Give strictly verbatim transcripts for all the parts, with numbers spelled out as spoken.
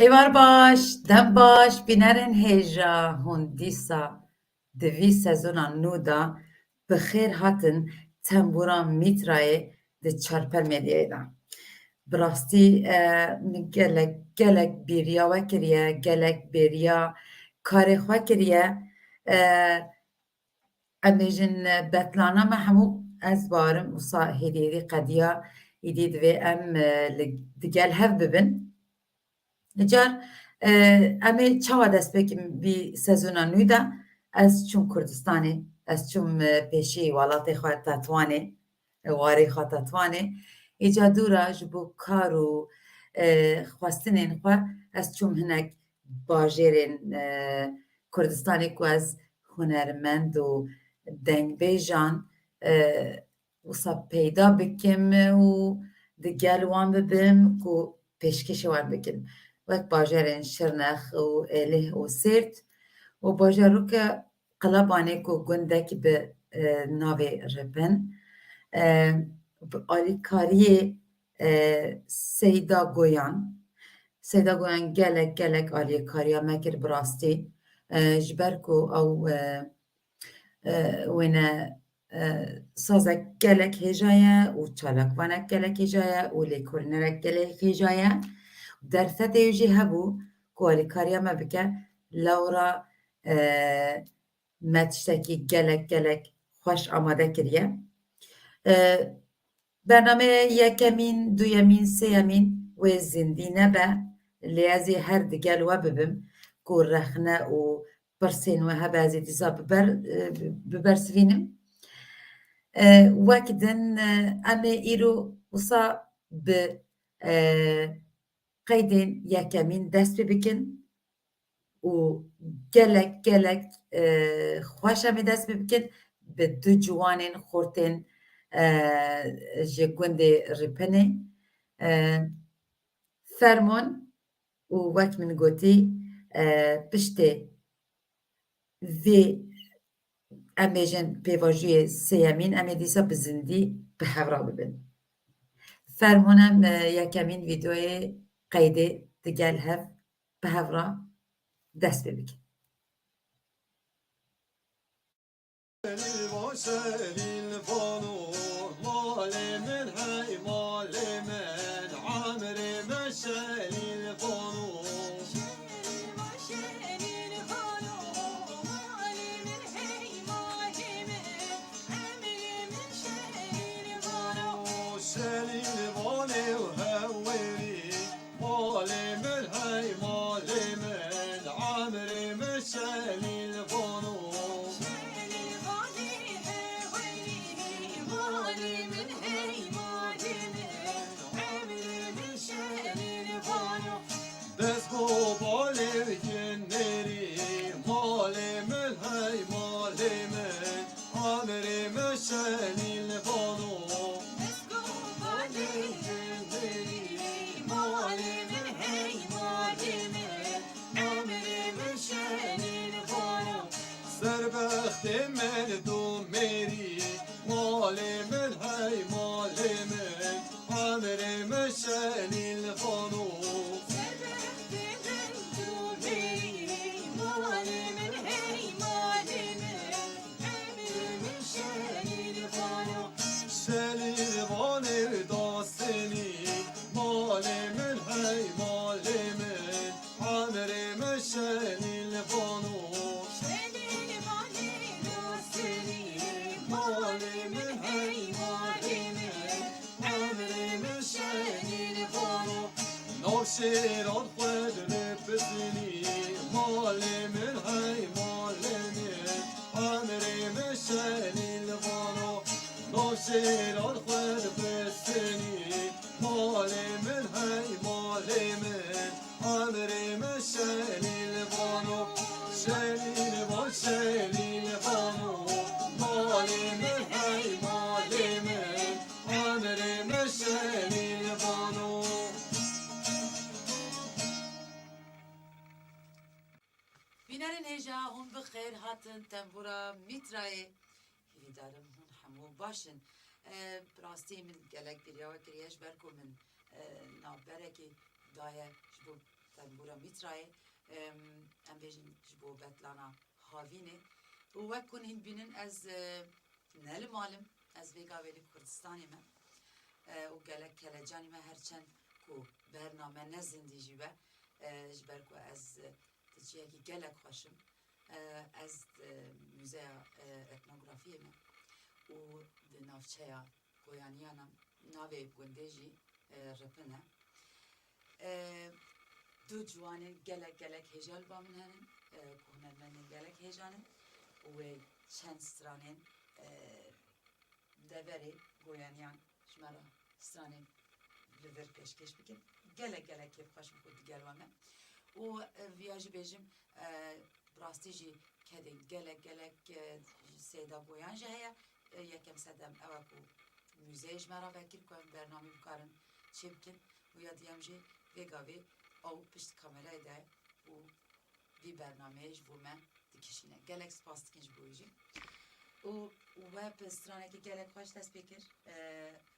Êvar baş, dem baş, bînerên hêja, hûn dîsa di vî sezona nû de bi xêr hatin tembûra Mîtrayê di Çarper Medyayê de. Bi rastî, e, min gelek, gelek bêriya we kiriye, gelek bêriya karê xwe kiriye. E, Em bêjin, e, betlana me hemû ez barim wisa hêdî hêdî qediya, îdî divê em, e, li, digel hev bibin. Car, e, em ê çawa dest pê kin vî sezona nû de? Ez çûm Kurdistanê, ez çûm, e, pêşî welatê xwe Tetwanê, e, warê xwe Tetwanê. Îca dûra ji bo kar û, e, xwestinên xwe ez çûm hinek bajêrên, e, Kurdistanê ku ez hunermend û dengbêjan, e, wisa peyda bikim û di gel wan bibim ku pêşkêşê wan bikim. Wek bajarên Şirnex û Êlih û Sêrt û bajaroke Qelebanê ku gundek bi, e, navê Ripin, e, bi alîkariyê, e, Seyda Goyan. Seyda Goyan gelek, gelek alîkariya me kir bi rastî. E, ji ber ku ew, e, e, wêne, e, sazek gelek hêja ye û çalakvanek gelek hêja ye û lêkolînerek gelek hêja ye. Derfetê wî jî hebû ku alîkariya me bike, lewra, e, me tiştekî gelek, gelek xweş amade kiriye. E, Bernameyê yekemîn, duyemîn, sêyemîn wê zindî nebe, lê ez ê her digel we bibim ku rexne û pirsên we hebe ez ê dîsa biber, e, bibersivînim. E, wek din, e, em ê îro wisa bi, e, qeydên yekemîn dest pê bikin û gelek, gelek, e, xweş em ê dest pê bikin bi du ciwanên xurtên, e, ji gundê Ripinê. E, fermon û wek min gotî, e, piştê vê, em bêjin pêvajoyê sêyemîn, em ê dîsa bi zindî bi hev re bibin. Fermon em, e, yekemîn vîdeoyê qeydê digel hev bi hev re dest pê bikin. Şelîl va şelîl vano, malê min hey malê min, emrê min şelîl vano. Şelîl va şelîl vano, malê min hey malê min, emrê min şelîl vano. Şelîl vanê û hewêrî, malê min hey malê min, emrê min şelîl vano. Şelîl vanê hewêrî, malê min hey malê min, emrê min şelîl vano. Dest bo balê û ginêrî, malê min hey malê min, emrê min şelîl vano. Dest bo balê û ginêrî, malê min hey malê min, emrê min şelîl vano. Serbextê min do mêrî, malê min hey malê min, emrê min şelîl vano. Serbextê min do mêrî, malê min hey malê min, emrê min şelîl vano. Şelîl vanê dasinî, malê min hey malê min, emrê min şelîl vano. Şelîl vanê dasinî, malê min hey malê min, emrê min şelîl vano. Nav şêran xwe dibe pisinî, malê min hey malê min, emrê min şelîl vano. Nav şêran xwe dibe pisinî, malê min hey malê min, emrê min şelîl vano. Şelîl van, şelîl vano, malê min hey malê min, emrê min şelîl vano. Bînerên hêja, hûn bi xêr hatin tembûra Mîtrayê. Hîvîdarim hûn hemû baş in. E, bi rastî min gelek bêriya we kiriye, ji ber ku min, e, navberekê daye ji bo tembûra Mîtrayê, em, em bêjin ji bo betlana havînê. Û wek ku hûn bînin ez, e, ne li mal im, ez vê gavê li Kurdistanê me. E, û gelek kelecanî me her çend ku bername ne zindî jî be, e, ji ber ku ez, e, di cihekî gelek xweş im. E, ez di Muzeya, e, Etnografiyê me û di navçeya Goyaniyan e, navê gundê jî, e, Ripin e. E, du ciwanên gelek gelek hêja li ba min henin, e, ku hunermendên gelek hêja ne û wê çend stranên, e, deverê Goyaniyan ji me re stranên li vir pêşkêş bikin. Gelek gelek kêfxweş in ku digel we me. Û, e, viya jî bêjim, e, bi rastî jî kedên gelek gelek, e, Seyda Goyan jî heye. E, yekem sedem ew e ku muzeyê ji me re vekir ku em bernameyê bikarin çêbikin. Û ya diyem jî vê gavê ew pişt kamerayê de û vî bernameyê ji bo me dikişîne. Gelek spas dikin ji bo wî jî. Û we bi stranekî gelek xweş dest pê kir. E,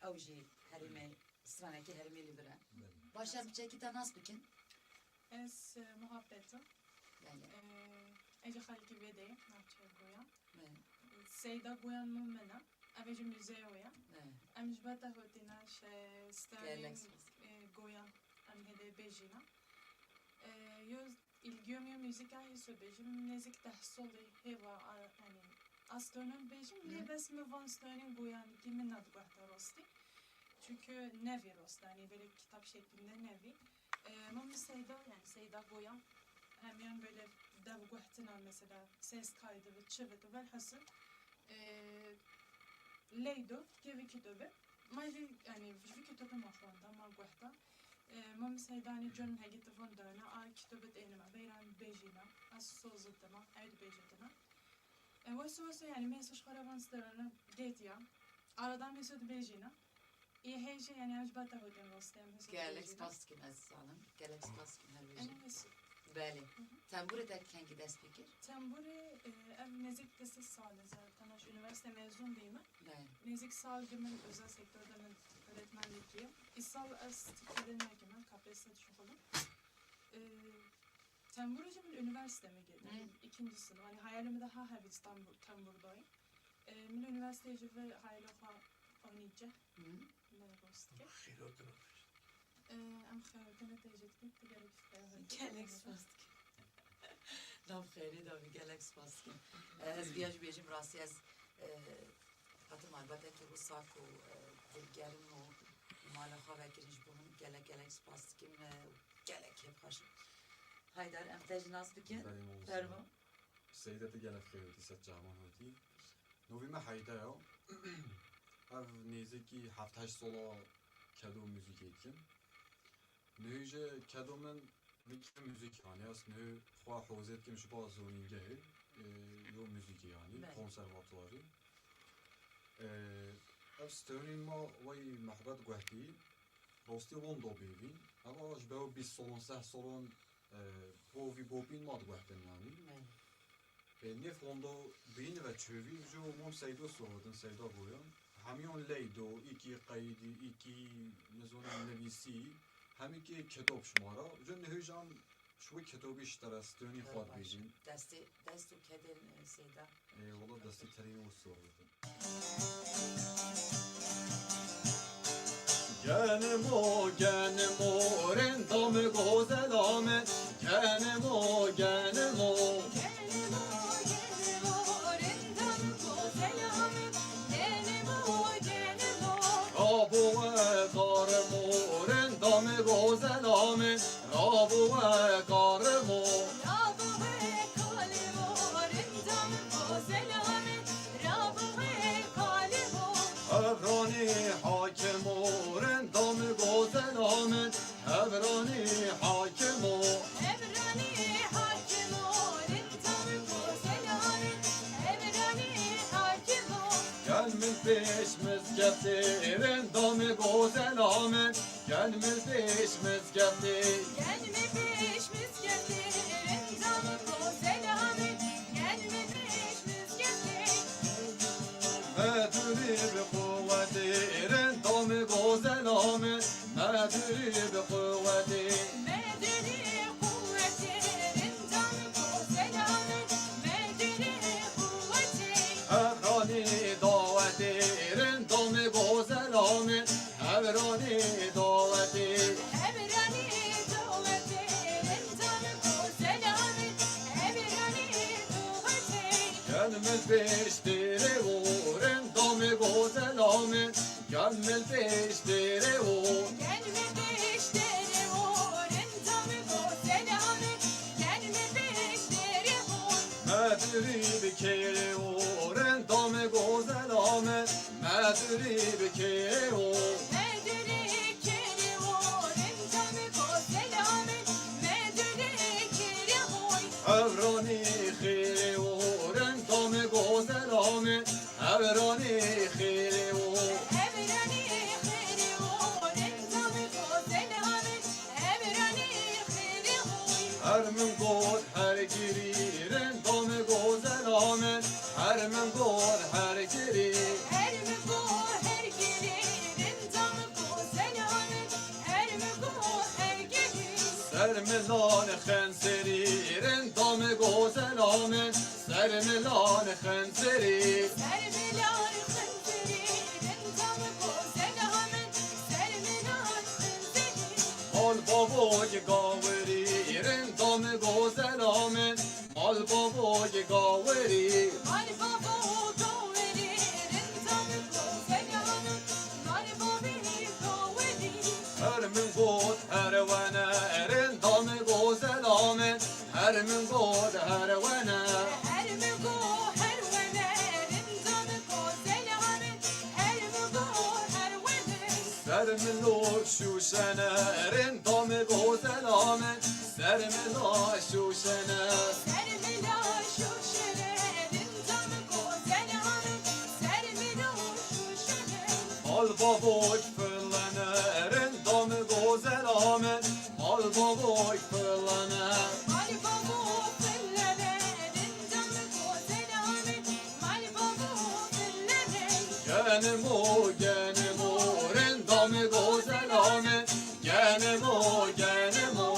ew jî herêmê, stranekî herêmê li vir e. Belê. Baş e, em piçekî te nas bikin. Ez, e, Muhabbet im. Belê. E, ez ji xelkî vê deyim, navçeya Goyan. Belê. Seyda Goyan min min e. Ev ê ji muzeyo ye. Belê. Em ji ber te hotîne, ji Sterling, Gelek spas. E, Goyan em hêdê bêjîne. E, yo îlgiyo min muzîka hêso bêjim, nêzîk deh solî hêva, a, yanî, a stonon bêjim, lê Hı. bes min van stonên Goyanîkî min nediguhta rostî. Çünkü nevî rost, yanî böyle kitap şeklinde nevî. E, ma min Seyda, yani Seyda Goyan, hemiyan böyle dev guhtina mesela ses kaydı ve çi ve velhasil, e, leydo, kevî kitobe. Ma jî, yani ji vî kitobe ma xwenda, ma guhta. E, ma min Seyda, hani John Hegit von Döne, a kitobe de enime, beyran bejina, az sozutema, eyd bejina. E, weso weso, yani mêso ji xwe re van sterana, getiya. Arada mêso de bejina. Ê hêjî, yanî, em ji ber te hotên rastî, em hêjî Gelek bêjî, ne? Spas dikim ezîza min. Gelek spas dikim her Em wêjî. Hêjî. Belê. Hı hı. Tembûrê te kengî dest pê kir? Tembûrê, e, ev nêzîk du sed sal e, zaten ez ji unîversîte mezûn bîme. Belê. Nêzîk sal ki min özel sektörde min öğretmenlik kir. Îsal ez Tirkiyede nekim, em K P S S de şixulim. E, tembûrê jî min unîversîte me kir. Hı. İkinci sınıf. Hani hayalimi daha hev İstanbul tembûrdayım. E, min unîversîteyê jî vê hayalê xwe anî cih. Hı. Ne rastke. Xêrotino pişt. E, em xêrotine têjê dikin, tu gelek spas dikin. Gelek spas dikin. Nav xêrê davî, gelek spas dikin. E, ez viya jî bêjim, rastî ez, e, hatim malbatekî wisa ku, e, dilgerim û mala xwe vekirin ji bo min gelek gelek spas dikim, e, gelek kêfxweş im. Haydar, em te jî nas bikin. Belê, mamoste. Fermo. Seyda, tu gelek xêr hotî, ser çavan hotî. Novî me Heyda ya. Ev nêzîkî heft heşt sola kedo muzîkê dikim. Nû jî kedo min, min kî muzîk, yanî ez nû xwe hozê dikim ji ba zonîngehê, e, yo muzîkê, yanî Belê. Konservatuwarî. E, ev stonîn ma wey Mehbet guhtî, rostî wendo bêvîn. Eva ji ber bîst solon, seh solon, e, bo vî bopîn ma diguhtin, yanî. Belê. E, nêv wendo bîn ve çûvî, ji û mom Seydo sorodin, Seyda Goyan. Hemiyon leydo, îkî qeydî, îkî, nizonim, nivîsî, hemîkî kitob ji ma re. Ji nihêjan ji wî kitobî ji te re stonî xwe dibêjin. Destê, dest û kedên, e, Seyda. Ê, wela destê terî wisa bikin. Genimo, genimo, renda mi, gozela mi. Genimo, genimo. Genimo, genimo, renda mi, gozela mi. Genimo, genimo. Rabo we karimo, renda mi, gozela mi. Rabo we karimo. Rabo we kalimo, renda mi, gozela mi. Rabo we kalimo. Evranî hakimo, renda mi, gozela mi. Evranî hakimo. Evranî hakimo, renda mi, gozela mi. Evranî hakimo. Gel min pêş mizgeftê, renda mi, gozela mi. Gel mi pêş mizgeftê. Gel mi pêş mizgeftê, renda mi, gozela mi. Gel mi pêş mizgeftê. Me dûrî bi quwetê, renda mi, gozela mi. Me dûrî bi quwetê. Me dûrî Gel min pêş têrê orin damê gozela min. Gel min pêş têrê o. Gel min pêş têrê orin damê gozela min. Gel min pêş têrê o. Medurî bi kêrê orin damê gozela min. Medurî bi kêrê o. Medurî kêrê orin damê gozela min. Medurî kêrê oy. Evranî xêrê orin damê gozela min. Evranî xêrê o. Evranî xêrê o, rindam gozela min. Evranî xêrê o. Her min got her girî, rindam gozela min. Her min got her girî. Her min got her girî, rindam gozela min. Her min got her girî. Ser milan xenserî, rindam gozela min. Ser milan xenserî. Ser milan xenserî, rindam gozela min. Ser milan xenserî. Mal bavok gawerî, rindam gozela min. Mal bavok gawerî. Mal bavok gawerî, rindam gozela min. Mal bavê gawerî. Her min got her wene, rindam gozela min. Her min got her wene. Her min got her wene, rindam gozela min. Her min got her wene. Ser min lok şûşene, rindam gozela min. Ser min la şûşene. Ser min la şûşene, rindam gozela min. Ser min la şûşene. Mal bavok fillene, rindam gozela min. Mal bavok fillene. Mal bavok fillene, rindam gozela min. Mal bavok fillene. Genimo, genimo, rindam gozela min. Genimo, genimo.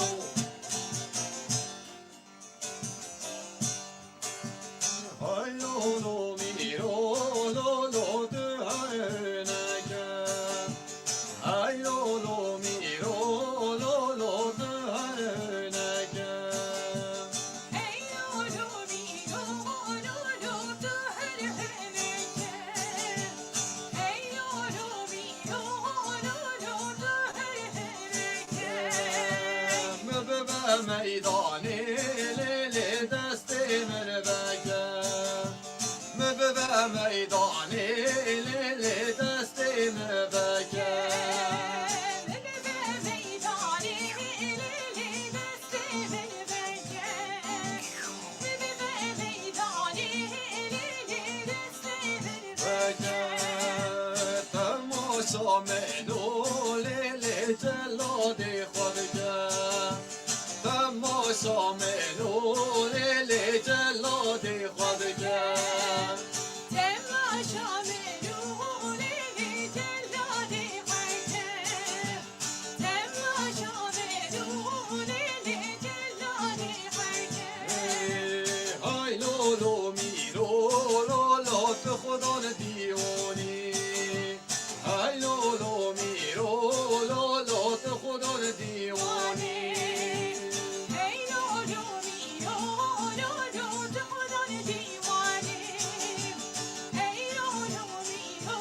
Hay lo lo mi ro lo lo tu her neke. Hay lo lo mi ro lo lo tu her neke. Hey lo lo mi ro lo lo tu her neke. Hey lo lo mi ro lo lo tu her neke. Mi bibe meydanê lê lê destê min veke. Mi bibe meydanê lê lê destê min veke. Mi bibe meydanê lê lê destê min veke. Mi bibe meydanê lê lê destê min veke. Temaşa min û lê lê celadê xwe bike. Temaşa min û lê lê celadê xwe bike. Temaşa min û lê lê celadê xwe bike. Temaşa min û lê lê celadê xwe bike. Hay lo lo mîro lo lo tu xudan dîwanî. Hay lo lo mîro lo lo tu xudan dîwanî. Hey lo lo mîro lo lo tu xudan dîwanî. Hey lo lo mîro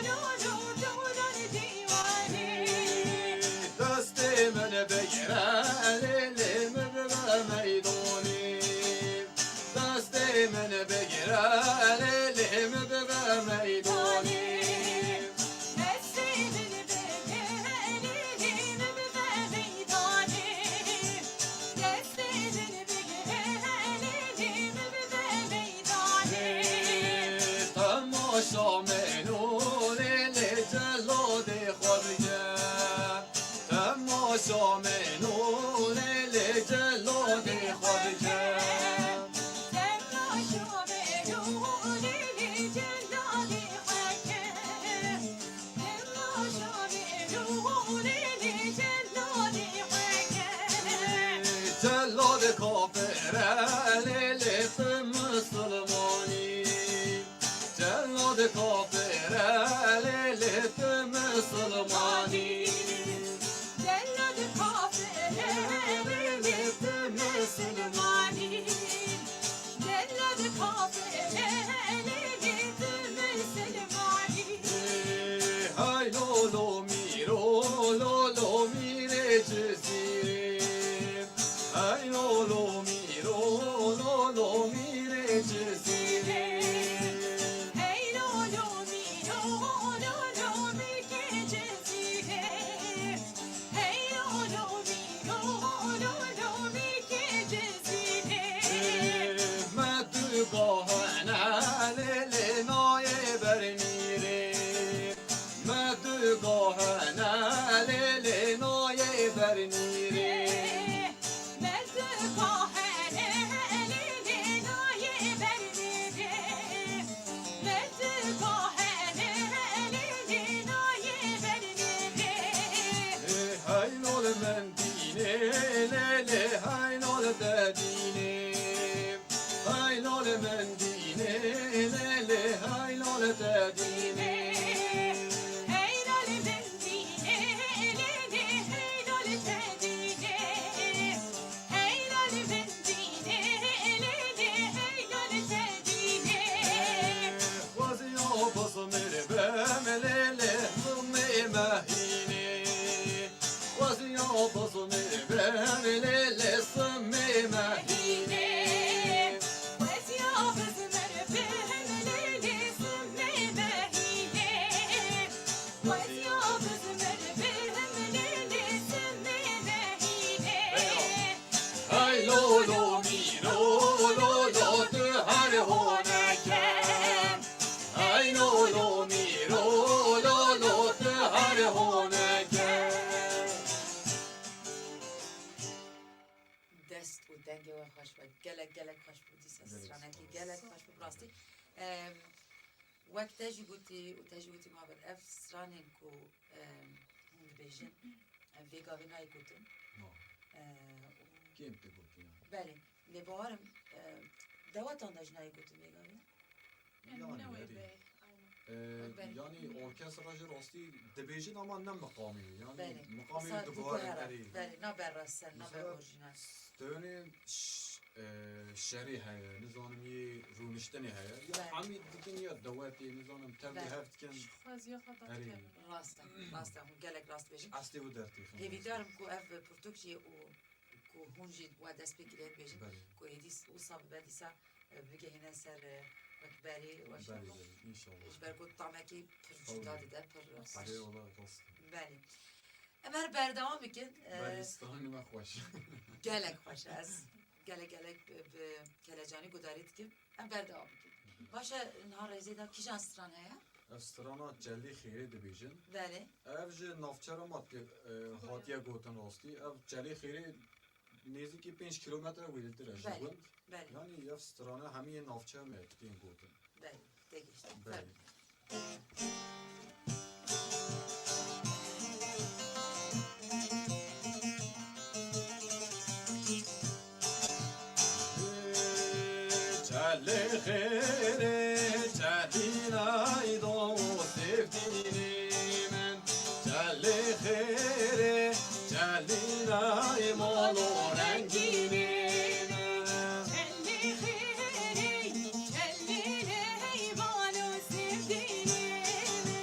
lo lo tu xudan dîwanî. Destê min bigire lê lê min bibe meydanî. Destê min bigire lê lê min bibe meydanî. Destê min bigire lê lê min bibe meydanî. Destê min bigire lê lê min bibe meydanî. Temaşa min û lê lê celadê xwe bike. Temaşa min û lê lê celadê xwe bike. Temaşa min û lê lê celadê xwe bike. Temaşa min û lê lê celadê xwe bike. Celad kafir e, lê lê tu misilmanî. Celad kafir e, lê lê tu misilmanî. Celad kafir e, lê lê tu misilmanî. Celad kafir e, Cizîrê, hey lolo mîro, lolo mîrê Cizîrê. Hey lolo mîro, lolo mîrkê Cizîrê. Hey lolo mîro, lolo mîrkê Cizîrê. Me tu gohene lê lê nayê ber mîrê. Me tu gohene lê lê nayê ber mîrê. Me tu gohene lê lê nayê ber mîrê. Me tu gohene lê lê nayê ber mîrê. Hey lol min dînê lê lê hey lol te dînê. Hey lol min dînê lê lê hey lol te dînê. Hey lol min dînê lê lê hey lol te dînê. Hey lol min dînê lê lê hey lol te dînê. Wazî yo bizmir bim lê lê zimê me hînê. Wazî yo bizmir bim lê lê zimê me hînê. Wazî yo bizmir bim lê lê zimê me hînê. Wazî yo bizmir bim lê lê zimê me hînê. Hey lolo mîro, lolo tu her honeke. Hey lolo mîro, lolo tu her honeke. Dest û dengê we xweş be. Gelek, gelek xweş bû dîsa stranekî. Gelek xweş bû bi rastî. Em, wek te jî gotî û te jî gotî Mabel, ev stranên ku, em, hûn dibêjin, em, vê gavê nayê gotin. Na. E, û Kêm tê gotin yani. Belê. Lê bawerim, e, dewetan de jî nayê gotin vê gavê. Yani, yani, ne wê erê. Bê, aynen. Ee, Wek berê. Yani orkestra jî rastî dibêjin ama ne miqamê wê. Yani Belê. Miqamê wê diguherin erê. Belê, na berresen, na ber orjînal. Mesela stonên ş-, e, şerê heye, nizanim yê rûniştinê heye. Ya Belê. Hemî dikin ya dewetê, nizanim tevlî Belê. Hev dikin. Ji xweziya xwe Erê. Derdikevin. Rast e, rast e, hûn gelek rast bêjin. Astê wî dertêxin. Hêvîdar im ku ev pirtûk jî û ku hûn jî wa dest pê kiriye bêjin, Belê. Ku êdî s-, wisa bibe dîsa, e, bigehîne ser, e, wek berê, wek Belê, belê, înşallah. Ji ber ku tamekî pir Tabii. Cuda dide, pir Erê xweş. Wala rast. Belê. Em her berdewam bikin. E, Belê, stranê me xweş. Gelek xweş e. Ez gelek gelek bi, bi kelecanî gudarî dikim. Em berdewam bikin. Baş e, niha rêzê de kîjan stran heye? Ev strana Çelî Xêrê dibêjin. Belê. Ev ji navçera me tê, e, Belê. Hatiye gotin rastî. Ev Çelî Xêrê nêzîkî pênc kîlometre wêretir e ji Belê. Gund. Belê. Yanî ev strana hemî yê navçeya me tên gotin. Belê. Têgihiştin. Belê. Fermo. Çelê xêrê, çelînay do sevdînê min. Çelê xêrê, çelînay mal û rengînê min. Çelê xêrê, çelînay mal û sevdînê min.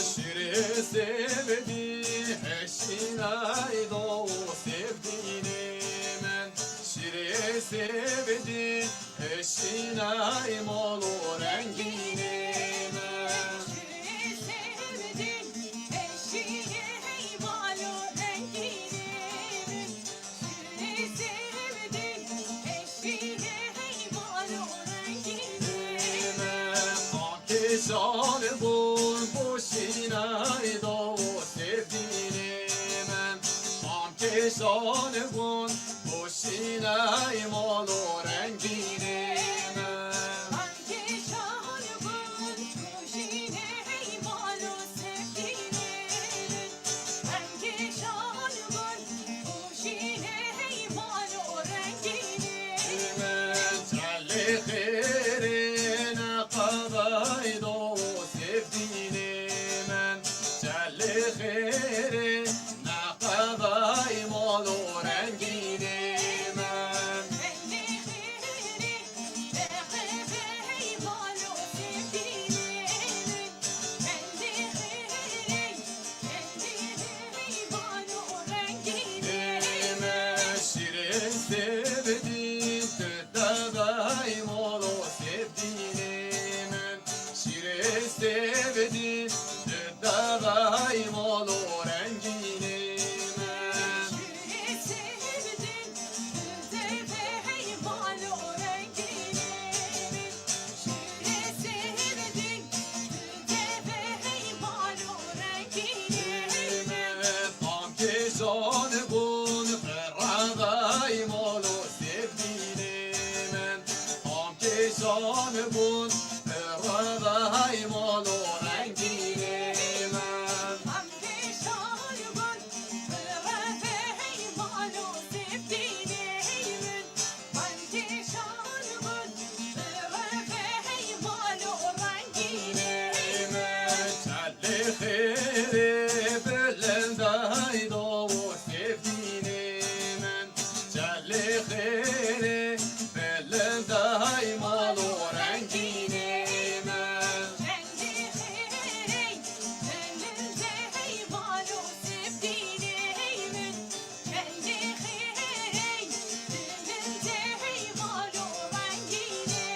Şirê sevdî heşînay do sevdînê min. Şirê sevdî heşînay mal û rengînê min. Şirê sevdî heşînay mal û rengînê min. Kêşan bûn boşînay do sevdînê min. Am kêşan bûn boşînay mal û rengînê min. Am kêşan bûn boşînay mal û sevdînê min. Em kêşan bûn û şînê mal û rengînê. Min çelê xêrê ne qadayê do sevdînê min. Çelê xêrê ne qadayê mal û rengînê min. Çelê xêrê Bûn, bûn, qirevey molo sevdînê min. Tam kêşan bûn, qirevey molo rengînê min. Tam kêşan bûn, qirevey molo sevdînê min. Tam kêşan bûn, qirevey molo rengînê min. Çelê xêrê bilindey do. Sevdînê min, çelê xêrê, belindey mal û rengînê min. Çelê xêrê, belindey mal û sevdînê min. Çelê xêrê, belindey mal û rengînê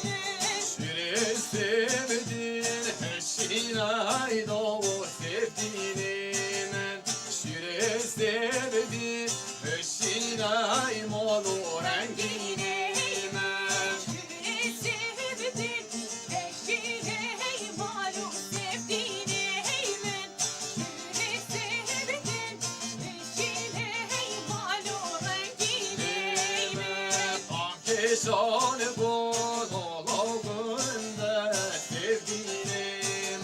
min. Şirê sevdîn, hişîney do û sevdînê min. Şirê sevdî, hişîney mal û rengînê min. Şirê sevdî, hişîney mal û sevdînê min. Şirê sevdî, hişîney mal û rengînê min. Tam kêşan bûn, ola gund e sevdînê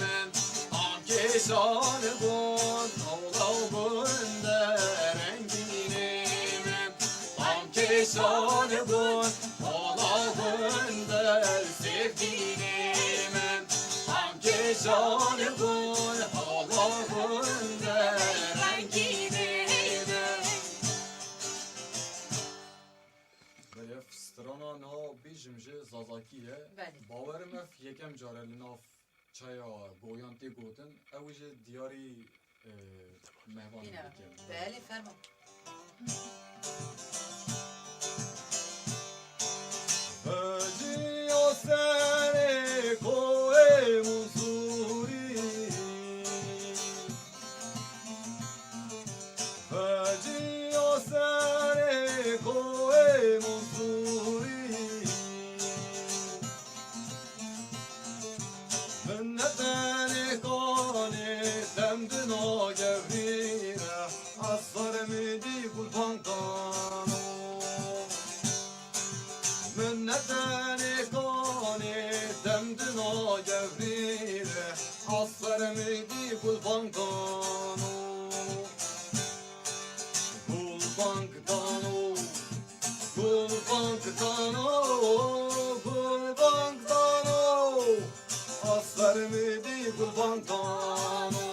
min. Tam kêşan bûn, ola gund e rengînê min. Tam kêşan bûn, ola gund e sevdînê min. Tam kêşan bûn, ola gund e rengînê min. Belê, ev strana niha bêjim jî zazakî ye. Belê. Bawerim ev yekem car e li nav çaya Goyan tê gotin. Ew jî diyarî, e, mehvan Bîne. Bikim. Belê, fermo. Heciya serê koyê Mûsûrî. Heciya serê koyê Mûsûrî. Min ne tenê kanê dem di na gevrî re, ez serê min dî gulbang dano. Min ne tenê kanê dem di na gevrî re, ez serê min dî gulbang dano. Gulbang dano, gulbang dano, gulbang dano. Ez serê min dî gulbang dano.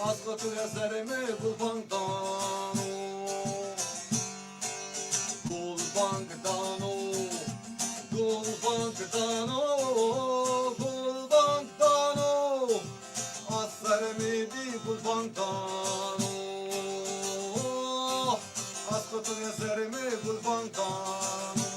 Ez qetuya serê min gulbang dano. Gulbang dano, gulbang dano, gulbang dano. Ez serê min dî gulbang dano. Ez qetuya serê min gulbang dano.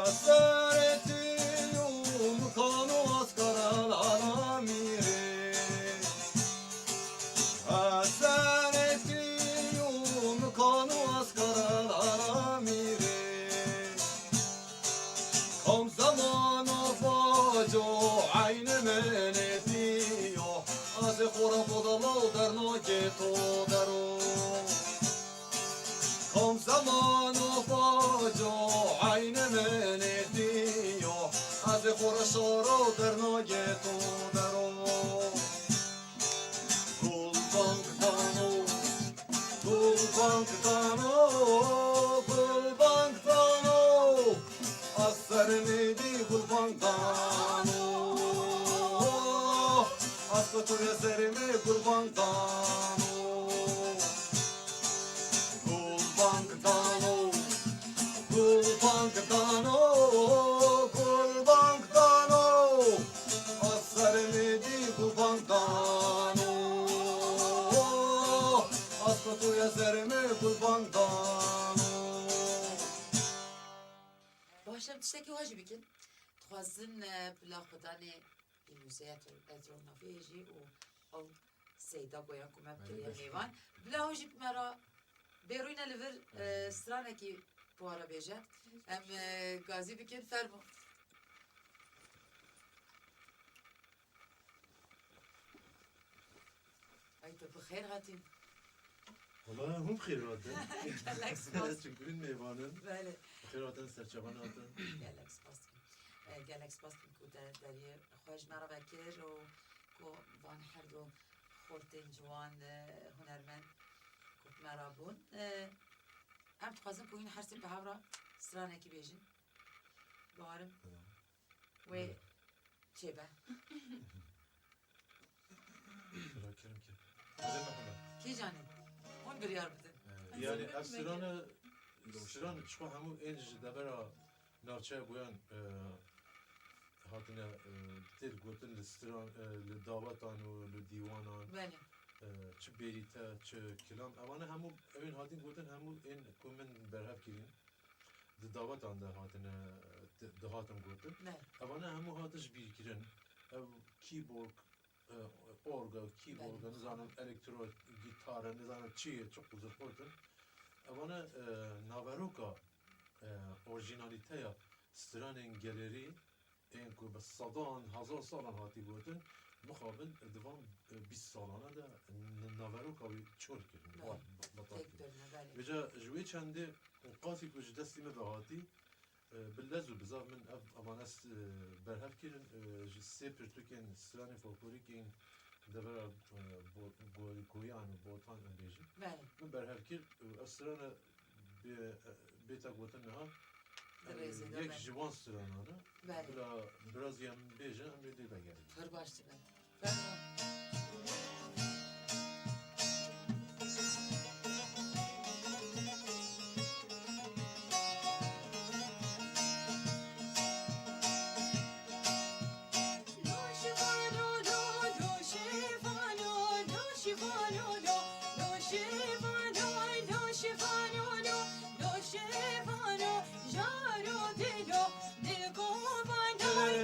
Eserê tîyo mikano askara lala mîrê. Eserê tîyo mikano askara lala mîrê. Kam zemana faco eynê min ê diyo, ez ê xwe re bodala û dernakê to dero. Kam zemana faco eynê min ê diyo, ez ê xwe re şara û dernakê to dero. Gulbang dano, gulbang dano, gulbang dano. Ez serê min dî gulbang dano. Ez qetuya serê min gulbang dano. Gulbang dano, gulbang dano, gulbang dano. Ez serê min dî gulbang dano. Ez qetuya serê min gulbang dano. Baş em tiştekî we jî bikin. Dixwazin, e, bila xwedanê Îmûzê Etro-, Etrofnafê jî û ew Seyda Goyan ku me kiriye mêvan. Bila ew jî bi me re Bêrûyne li vir, e, stranekî bi we re bêje. Em, e, gazî bikin, fermo. Ay, tu bi xêr hatî. Wala hûn bi xêr hatin. Gelek spas. Çimkî hûn mêvan in. Belê. Bi xêr hatin, ser çavan hatin. Gelek spas dikim. E, gelek spas dikim ku te deriyê xwe ji me re vekir û ku van her du xortên ciwan, e, hunermend ku bi me re bûn. E, em dixwazin ku hûn her sê bi hev re stranekî bêjin. Bawerim wê çêbe. Rakirim ki. Hadi Mehmet. Kîjanê? Hûn biryar bidin. Ee, yani ev strane, stran çiqa hemû ên ji devera navçeya Boyan, e, hatine, e, têr gotin li stran, e, li dawetan û li dîwanan. Belê. E, çi bêrîte, çi kilam. Evane hemû evên hatin gotin, hemû ên ku min berhev kirîn. Di dawetan de hatine, di-, dihatin gotin. Ne. Evane hemû hatin ji bîr kirin. Ev keyboard, e, orga, keyboard, Belê. nizanim elektro gîtar e, nizanim çi ye, çi quzirxurt in. Evane, e, naveroka, e, orjînalîteya stranên gelerî ên ku bi sedan, hezar salan hatî gotin, mixabin di van, e, bîst salane de n-, naveroka wî çol kirin, Belê. vat, betal Têk kirin. birine, belê. Vêca ji wê çendê qasî ku ji destî me ve hatî, e, bi lez û bizav min ev amanes, e, berhev kirin, e, ji sê pirtûkên stranên folklorîk ên devera, e, Bo-, Go-, Goyan û Botan em bêjin. Belê. Min berhev kir û ev strane bê-, bêta gotin niha, Di rêzê de yek me. ji wan stranan e. Belê. Bila biraz em bêjin, em ê lê vegerin. Pir baş dibe. Fermo.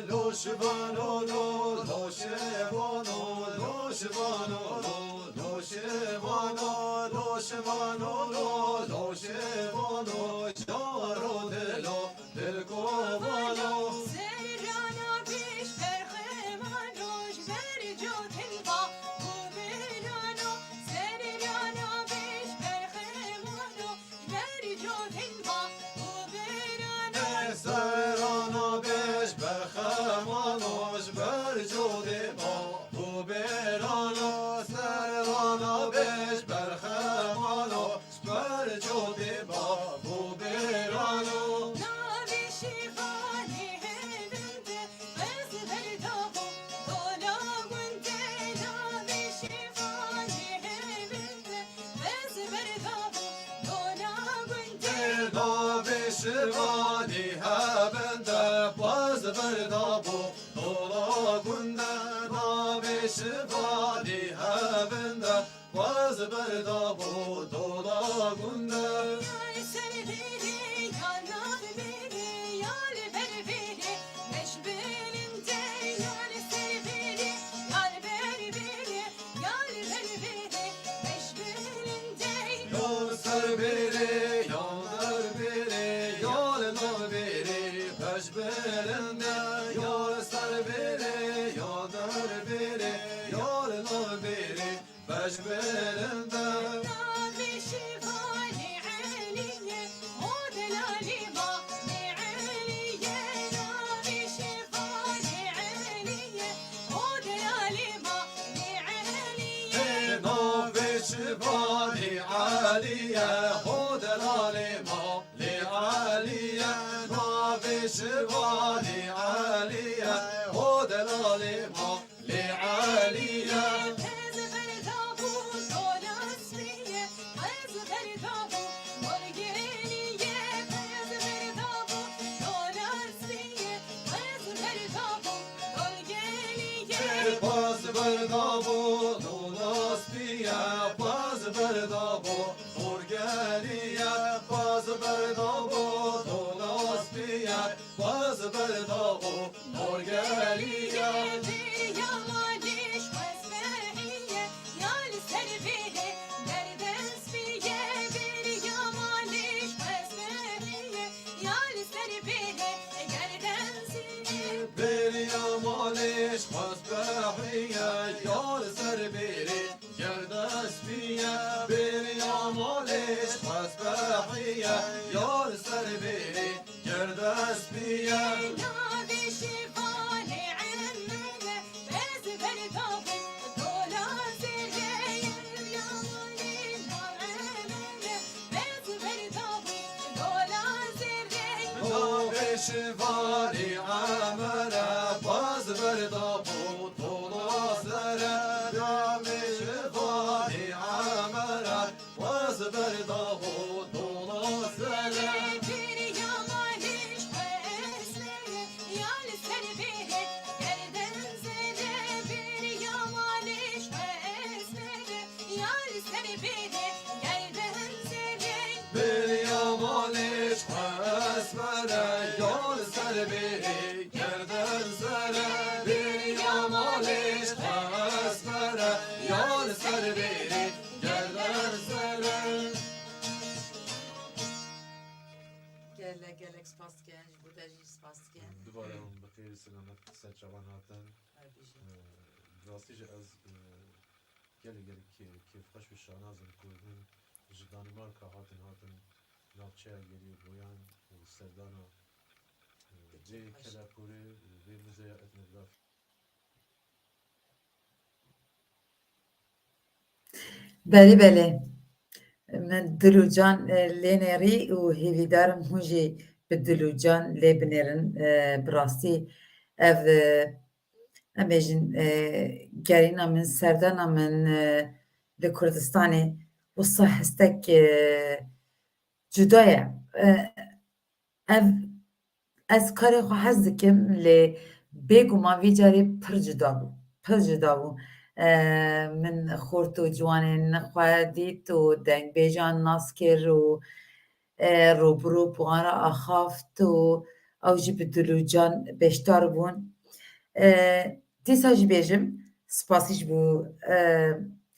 Lo şivano lo, lo şivano lo, lo şivano lo, lo şivano, lo şivano lo, lo şivano, jaro dilo, dil kovano. Serrana biş berxemano, ji ber cotin va, bu berano. Serrana biş berxemano, Ber cotin va û berano. Serana beş berxemano, ji ber codê va û berano. Serana beş berxemano, ji ber codê va û berano. Navê şîvanê hevinde, ez berdabû dola gundê. Navê şîvanê hevinde, Ez berdabû dola gundê. Navê şivanî hebinde, ez berdabû dola gundê. Navê şivanî hebinde, ez berdabû dola gundê. Ya li ser bêrê, ya nav bêrê, ya li ber bêrê, beş bilind e, ya li ser bêrê, ya li ber bêrê. Yar ber bêrê, beş bilind e. Yar ser bêrê, yar ber bêrê, yar nav bêrê, beş bilind e. Yar ser bêrê, yar ber bêrê, yar nav bêrê, beş bilind e. Navê şivanê Elî ye, o delalê ma nê Elî ye. Navê şivanê Elî ye, O delalê ma lê Elî ye. Ê navê şivanî Elî ye, ho delalê ma lê Elî ye. Navê şivanî Elî ye, ho delalê ma lê Elî ye. Ez berdabû dola spî ye, ez berdabû Dolgelî ye, ez berdabû dola spî ye, ez berdabû dolgelî ye. Paz berdabû dola spî ye, paz berdabû dolgelî ye, paz berdabû dola spî ye, paz berdabû Norgelî ye. Bêrî ya malîş xwezbehî ye, ya li ser bêrê berdestî ye. Bêrî Esbehiye, yar ser bêrê, gerdespî ye. Navê şêvalê Emine, ez berdabû, dola zêrê, yar yalê nav Emine, ez berdabû, dola zêrê. Navê şêvalê Emine, baz berdabû, dola zêrê. Navê şêvalê Emine, Waz berdabo dola zere. Bir yamaliş esmere, yal ser bere, gerden zere. Bir yamaliş esmere, yal ser bere, gerden zere. Bir yamaliş esmere, yal ser bere, gerden zere. Bir yamaliş esmere, yal ser bere, Gelmezlere. Gelek, gelek spas dikin, ji bo te jî spas dikin. Dubare hûn bi xêr selamet ser çavan hatin. Her bijî. Ee, bi rastî jî ez, e, gelek, gelek kê-, kêfxweş û şanaz im ku hûn ji Danimarka hatin, hatin navçeya Geriyê Boyan û serdana, e, vê kelepûrê û vê muzeya etnografî. Belê, belê. Min dil û can, e, lê nêrî û hêvîdar im hûn jî bi dil û can lê binêrin. E, bi rastî ev, e, em bêjin, e, gerîna min, serdana min, e, li Kurdistanê wisa hestek, e, cuda ye. E, Ev, ez karê xwe hez dikim, lê bêguman vî carê pir cuda bû. Pir cuda bû. Eee, min xort û ciwanên xwe dît û dengbêjan nas kir û, e, rûbirû bi wan re axaft û ew jî bi dil û can beşdar bûn. E, dîsa jî bêjim, spasî ji bo, e,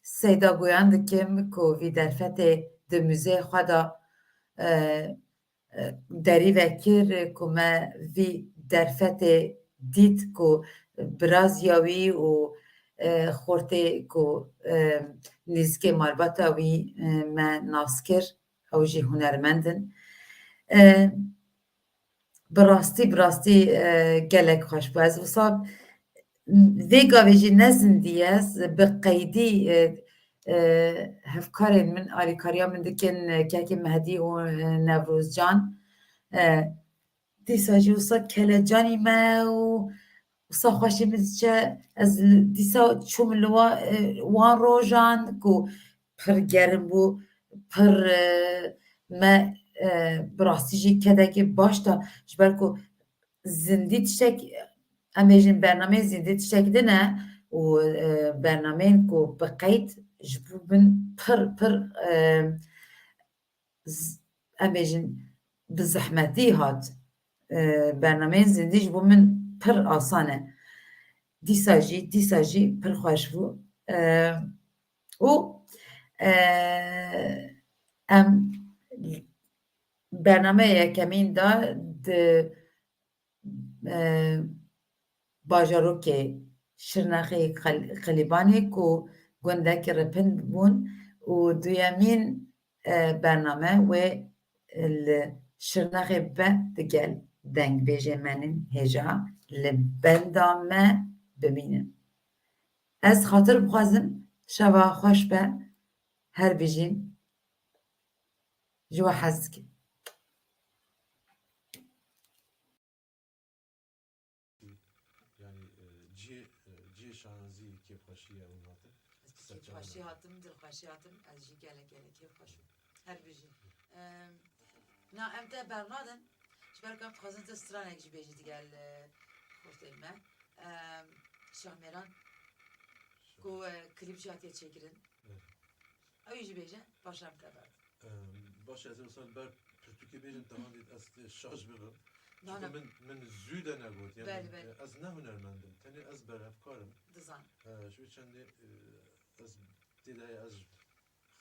Seyda Goyan dikim ku vî derfetê di muzeyê xwe de, e, e, derî vekir ku me vî derfetê dît ku biraziya wî û, e, xortê ku, e, nêzîkê malbata wî, e, me nas kir, ew jî hunermend in. E, bi rastî, bi rastî, e, gelek xweş bû. Ez wisa vê gavê jî ne zindî ye, ez bi qeydî, e, e, hevkarên min alîkariya min dikin, e, kekê Mehdî û, e, Newrozcan. E, dîsa jî wisa kelecanî me û wisa xweşî min diçe. Ez li, dîsa çûm li wa-, e, wan rojan ku pir germ bû, pir, e, me, e, bi rastî jî kedekê baş da, ji ber ku zindî tiştek, em bêjin bernameyên zindî tiştek din e û, e, bernameyên ku bi qeyd ji bo min pir, pir, e, z-, em bêjin bi zehmetî hat. E, bernameyên zindî ji bo min pir asan e. Dîsa jî, dîsa jî pir xweş bû. E, û, e, em bernameya yekemîn de di e, bajarokê Şirnexê Qel-, Qelîbanê ku gundekî Ripin bûn û duyemîn, e, bername wê li Şirnexê be digel dengbêjê me nên hêja li benda me bimînin. Ez xatir bixwazim şeva xweş be, her bijîn, ji we hez dikim. Yani, e, cihê, e, cihê şanazî, kêfxweşî ye hûn hatin. Ez bi kêfxweşî hatim, dilxweşî hatim, ez jî gelek, gelek kêfxweş im. Her bijî. Em, na, em te bernadin, ji ber ku em dixwazin tu stranek jî bêjî digel, e, xortê me. Em, Şahmêran, ku, e, klîp jî hatiye çêkirin. Evet. Ew jî bêje, paşa em te berdin. Em, baş e, ez ê wisa li ber pirtûkê bêjim, te hanê ez tê şaş bibim. Na, Çunke na. min, min zû de negot, yani, Belê, belê. e, ez ne hunermend im, tenê ez berhevkar im. Dizan. E, ji wê çendê, e, ez tê de heye ez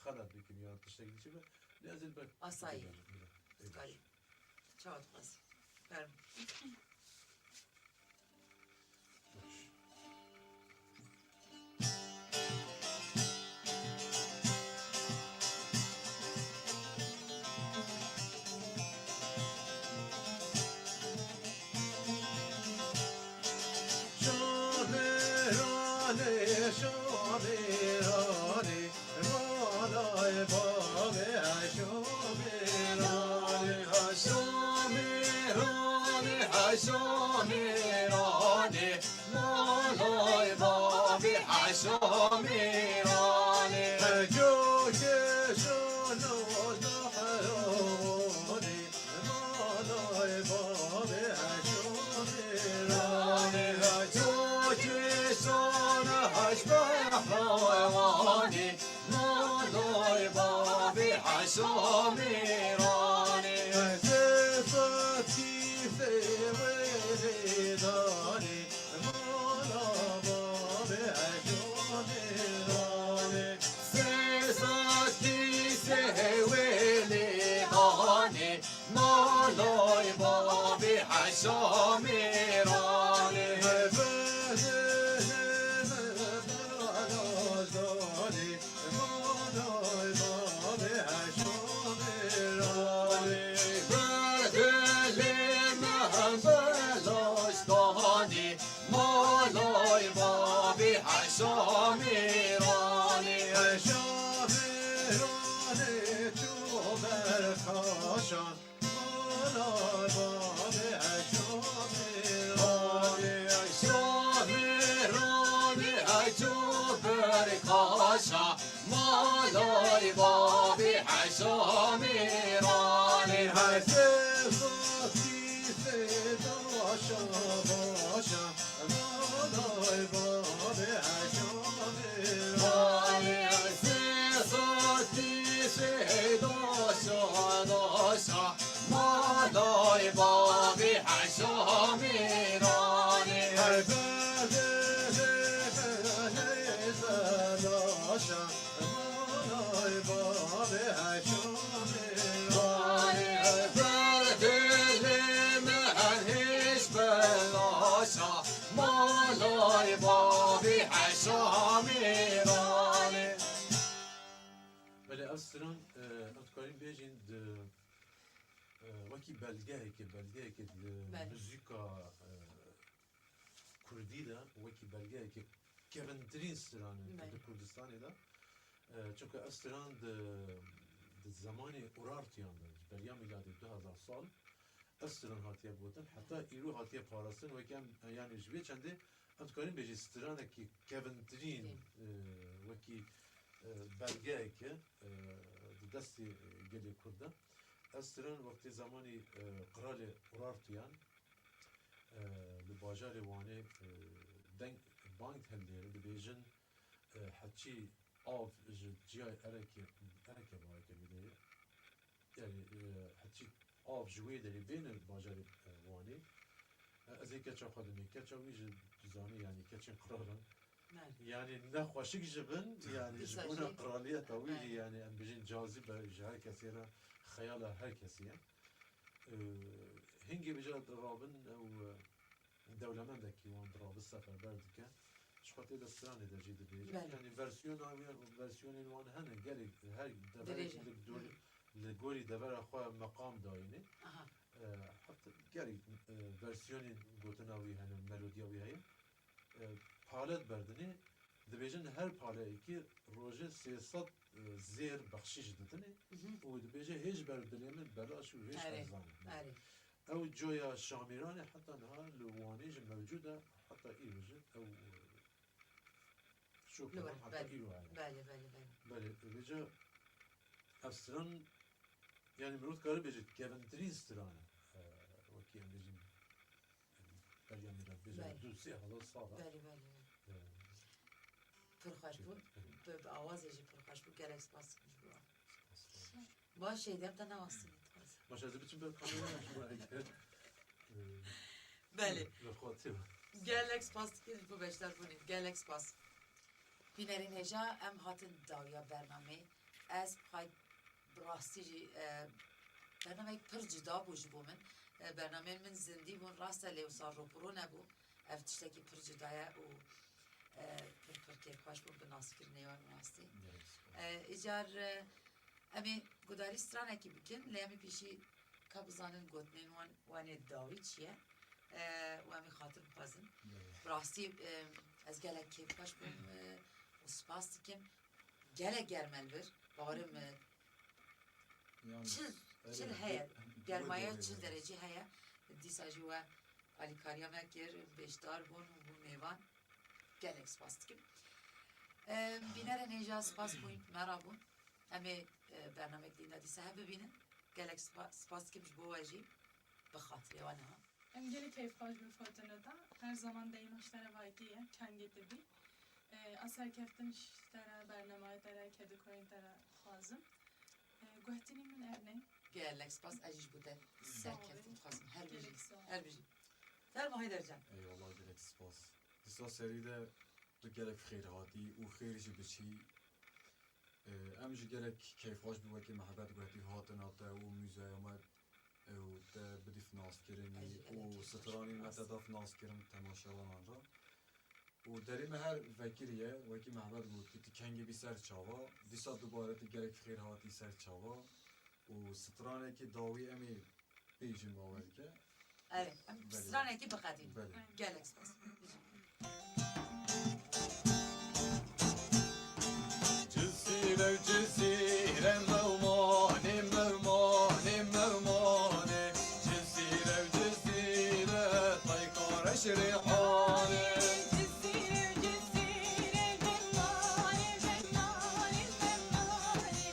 xelet bikim ya tiştekî diçe be, lê ez ê li ber Asayî. pirtûkê bêjim. Bila. Ê, Karî. Çawa dixwazî? Fermo. Şamîranê, malay babî Heşamîranê. Coke şano Zehranê, malay babî Heşamîranê. Coke şano Heşamîranê. Malay babî Heşamîranê. Sê sed kîsê wê lê danê, mala babî Heşamîranê. Sê sed kîsê wê lê danê, Malay babî Heşamîranê. Malay babî Heşamîranê. Dilê min belaş danê. Malay babî Heşamîranê. Heşamîranê çû ber kaşan. Malay babî Heşamîranê. Heşamîranê çû ber kaşan. Malay babî Heşamîranê. Heşê zotî sê daşa başa. Malay babî Heşamîranê. Malê sê sotî sê daşa daşa. Malay babî Heşamîranê. Her berdê berdê daşa. Malay babî Heşamîranê. Malê berdê lê me hêş belaşa. Malay babî Heşamîranê. Belê, ev stran, e, em dikarîn bêjin di, e, wekî belgeyekê, belgeyekê di Belê. muzîka, e, kurdî de, wekî belgeyekê kevintirîn stran e Belê. di Kurdistanê de. E, çunke ev stran di, di zemanê Urartiyan de, ji beriya mîladê du hezar sal, ev stran hatiye gotin, heta îro hatiye parastin, wekî em, yanî ji vê çendê em dikarin bêjin stranekî kevintirîn, Tî. e, wekî, e, belgeyeke, e, di destê gelê Kurd de. Ev stran wextê zemanî, e, Qralê Urartiyan, e, li bajarê Wanê, e, deng bang hildêrin, dibêjin, e, heçî av ji ciyayê Erekê, Ereke bayeke bidê. Yani, e, heçî av ji wê derê bêne bajarê, e, Wanê. E, ez ê keça xwe dimê. Keça wî jî dizanî, yani, keçên qral in. Belê. Yani, ne xweşik jî bin, yani, ji Dîsa bona jî qraliyeta wî jî, Belê. yani, em bijin cazibe ji her kesê re, xeyala her kesî ye. E, hingê vêca dirabin ew, e, dewlemendekî wan dirabi seferber dike. Ji xwe tê de stranê de jî dibêje. Belê. Yani versiyona wê, versiyonên wan hene, gelek her deverek Dirêj e. li dor-, Hı. li gorî devera xwe meqam dayîne. Aha. E, heft-, gelek, e, versiyonên gotina wî hene, melodiya wî heye. E, pale diberdinê, dibêjin her paleyekî rojê sê sed, e, zêr bexşîş didinê Hı hı. û dibêje hêj ber dilê min belaş û hêj Erê, hezan e. erê. Ew coya Şamîranê heta niha li Wanê jî mewcûd e, heta îro jî ew, e, şopa Li wir, heta belê. îro heye. Belê, belê, belê. Belê, vêca ev stran, yani mirov dikare bêje kevintirîn stran e, e, wekî em bêjin, beriya mîlat bêje Belê. du sê hezar sal e. Belê, belê, belê. E, Pir xweş bû. Belê. Bi, bi awazê jî pir xweş bû. Gelek spas dikim ji bo. Spas. Baş şeydem te newastî dixwazim. Baş ez ê biçim ber kameraya ji bo eger. Belê. Li xwe tê. Gelek spas dikim ji bo beşdarbûnê. Gelek spas. Bînerên hêja em hatin dawiya bernameyê. Ez pay bi rastî jî, e, bernameyek pir cuda bû ji bo min. E, bernameyên min zindî bûn, rast e lê wisa ropro nebû. Ev tiştekî pir cuda ye û, e, pir pir kêfxweş bûm bi naskirinê we bi rastî. Gelek spas. E, îcar, e, em ê gudarî stranekî bikin, lê em ê pêşî ka bizanin gotinên wan, wan ê dawî çi ye? E, û em ê xatir bixwazin. Gelek. Bi rastî, e, ez gelek kêfxweş bûm, e, û spas dikim. Gelek germ e li vir. Bawerim, e, Yalnız, çil, evet, çil heye. Germaya çil derecî heye. Dîsa jî we, alîkariya me kir, beşdar bûn û bûn mêvan. Gelek spas dikim. E, bînerên hêja spas bûn me re bûn. Em ê, e, bernamek dîn de dîsa hev bibînin. Gelek spa-, spas dikim ji bo we jî. Bi xatirê we niha. Em gelî keyfxweş bin Fortunata. Her zaman daîma ji te re vaytî ye, kengê te bî. E, a serkeftin ji te re, bernameyê te re, kedikoyên te re dixwazim. E, guhtinî min ev ne. Gelek spas, ez jî ji bo te serkeftin dixwazim. Her bijî. Gelek sağ ol. Her bijî. Fermo Heyder can. Eyvallah, gelek spas. Dîsa serî de tu gelek xêr hatî û xêr jî biçî. E, em jî gelek keyfxweş bin wekî Mehbet guhitî hatina te û muzaya me û te bidî finazkirinî û stranên me te da finazkirin temaşevanan re. Û derê me her vekiriye, wekî Mehbet gotî, tu kengê bî ser çava, dîsa dubare tu gelek xêr hatî ser çava û stranekî dawî em ê bêjin bawer ke. Erê, em stranekî biqedînin. Belê. Gelek spas. Cizîre, Cizîre, mewmanê, mewmanê, mewmanê. Cizîre, Cizîre, tayka reş rêhanê. Cizîre, Cizîre, mewmanê, mewmanê, mewmanê.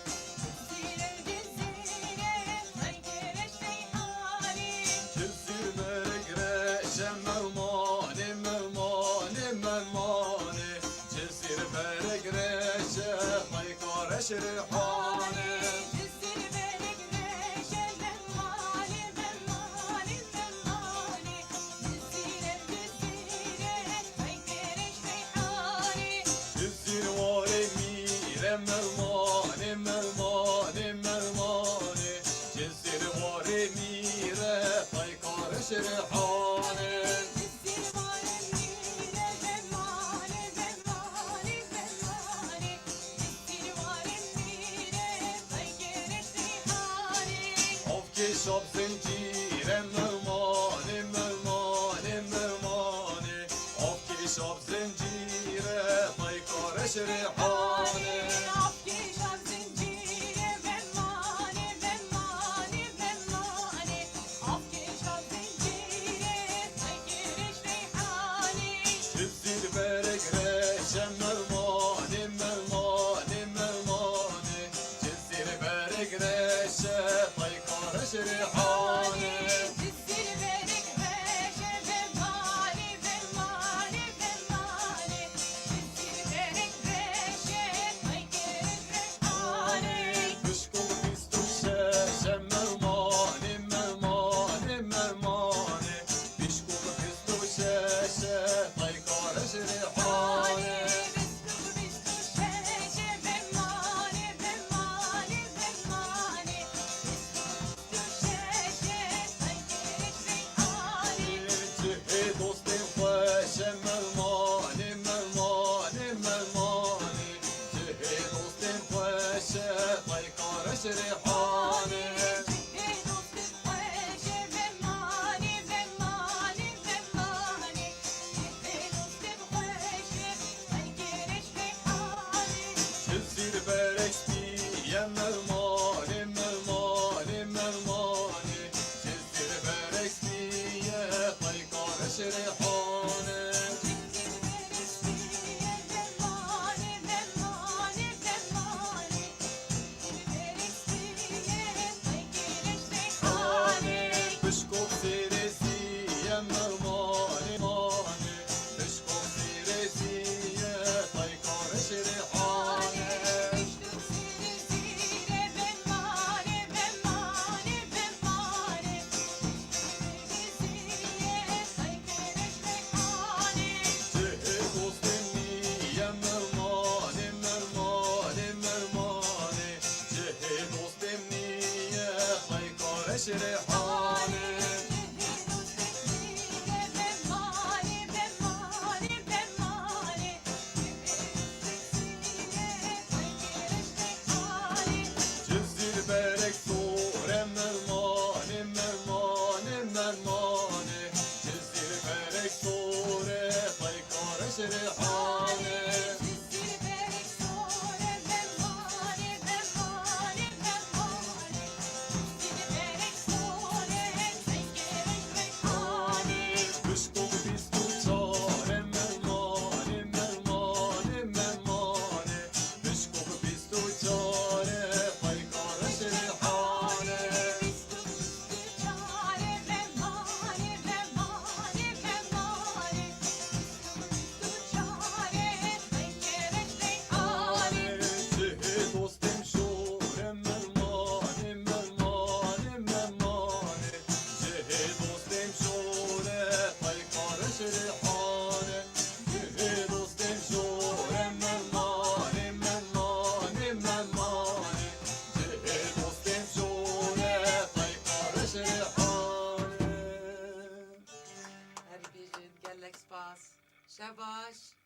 Cizîr berek reşe mewmanê, mewmanê, mewmanê. Cizîr berek reşe, tayka reş rêhanê. Cizîr berek reşe mewmanê, mewmanê, mewmanê. Cizîr, Cizîr, tayka reş rêhanê. Cizîr warê mîre mewmanê, mewmanê, mewmanê. Cizîr warê mîre, tayka reş rêhanê. Cizîr warê mîre, mewmanê, mewmanê, mewmanê. Cizîr warê mîre, tayka reş rêhanê. Avkê şap zincîre mewmanê, mewmanê, mewmanê. Avkê şap zincîre, tayka reş rêhanê. Avkê şap zincîre, mewmanê, mewmanê, mewmanê. Avkê şap zincîre, tayka reş rêhanê. Cizîr berek reşe mewmanê, mewmanê, mewmanê. Cizîr berek reşe, tayka reş rêhanê. Cizîr berek reşe, mewmanê, mewmanê, mewmanê. Cizîr berek reşe, tayka reş rêhanê. Pişko bîst û şeş e mewmanê, mewmanê, mewmanê. Pişko bîst û şeş e, tayka reş rêhanê. Cihê dostên xweş e mewmanê, mewmanê, mewmanê. Cihê dostên xweş e, tayka reş rêhanê. Cizîr berek spî ye mewmanê, mewmanê, mewmanê. Cizîr berek spî ye, tayka reş rêhanê. Pişkok sêrêsî ye mewmanê, mane. Pişkok sêrêsî ye, tayka reş rêhanê. Cihê dostên min ye mewmanê, mewmanê, mewmanê. Cihê dostên min ye, tayka reş rêhanê. Cizîr berek sor e mewmanê, mewmanê, mewmanê. Cizîr berek sor e, tayka reş rêhanê. Te baş.